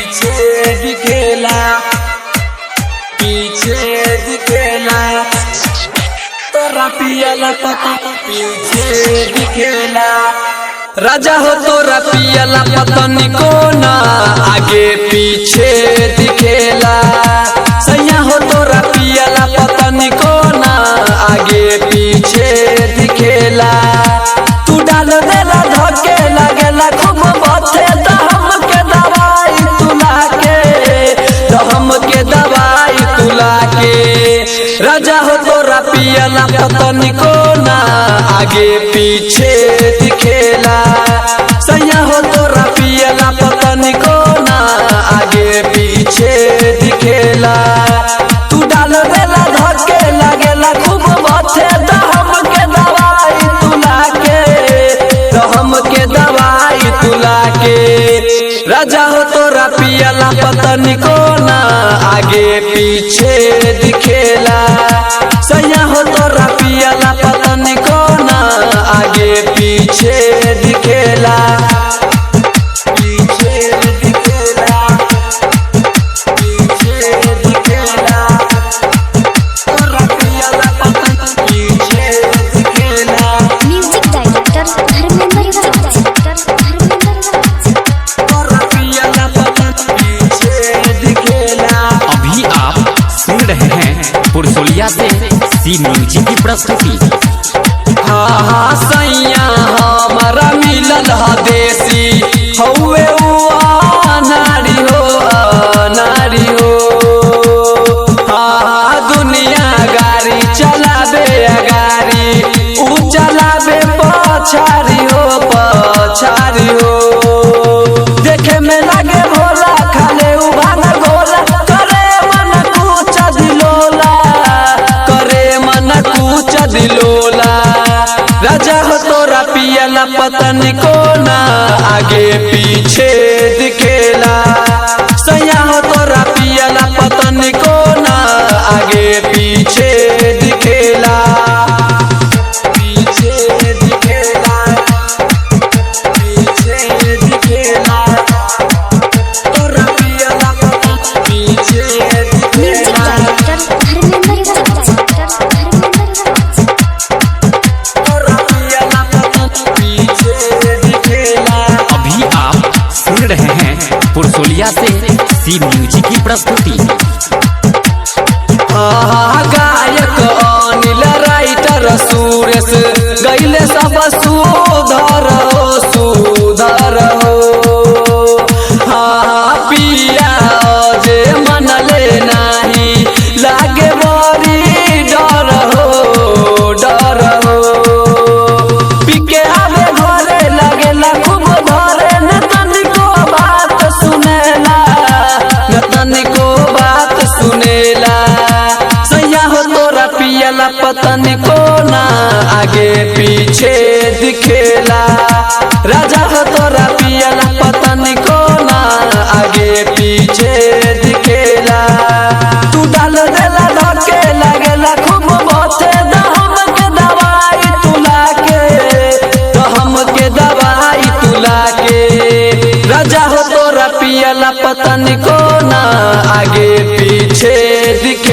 पीछे दिखेला, पीछे दिखेला, तोरा पियला पता पीछे दिखेला। राजा हो तोरा पियला पतनी को ना आगे पीछे दिखेला। सैया हो तोरा पियला पतनी को ना आगे पीछे दिखेला। तू डाल देला धके लागेला खूब बथे, दहम के दवाई तुला के, दहम के दवाई तुला के। राजा हो तोरा पियला पतनी को ना आगे पीछे दिखेला। सैया हो तोरा पियला पतनी को ना आगे पीछे दिखेला। तू डाल देला धके लागेला खूब बथे, दहम के दवाई तुला के, दहम के दवाई तुला के। राजा हो तोरा पियला पतनी को ना आगे पीछे दिखेला। सैया हो तोरा पियला पतनी को ना आगे पीछे दिखेला, पीछे दिखेला, पीछे दिखेला, तोरा पियला पतनी पीछे दिखेला। म्यूजिक डायरेक्टर धर्मेंद्र राज, धर्मेंद्र राज। तोरा पियला पतनी पीछे दिखेला। अभी आप सुन रहे हैं पुरसोलिया से सी म्यूजिक की प्रस्तुति। हाँ हाँ सैया हमारा मिलल ह देसी, हौवे उ अनारी हो, अनारी हो। हाँ हाँ दुनिया गाड़ी चलाबे अगाड़ी, उ चलाबे पछारी हो, पछारी हो। देखे में लागे भोला, खाले उ भांग गोला, करे मन कुछ दिलोला, करे मन कुछ दिलोला। राजा हो तोरा पियला पतनी को ना आगे पीछे दिखेला। सैया हो तोरा पियला पतनी को ना आगे पीछे दिखेला, पीछे दिखेला, पीछे दिखेला, तोरा पियला पतनी पीछे म्यूजिक दिखेला। डायरेक्टर धर्मेंद्र राज, धर्मेंद्र राज। तोरा पियला पतनी पीछे दिखेला। अभी आप सुन रहे हैं पुरसोलिया से सी म्यूजिक की प्रस्तुति। हाँ गायक अनिल राइटर सुरेश गैले सब सुधर हो, सुधर हो। हाँ पिया जे मनले नाही लागे बड़ी डर हो, डर हो। पिके आवे घरे लागेला खूब घरे, न तनिको बात सुनेला, न तनिको बात सुनेला। सैया हो तोरा पियला पतनी को ना आगे पीछे दिखेला। राजा हो तोरा पियला पतनी को ना आगे पीछे दिखेला। तू डाल देला धके लागेला खूब बथे, दहम के दवाई तुला के, दहम के दवाई तुला के। राजा हो तोरा पियला पतनी को ना आगे पीछे दिखेला।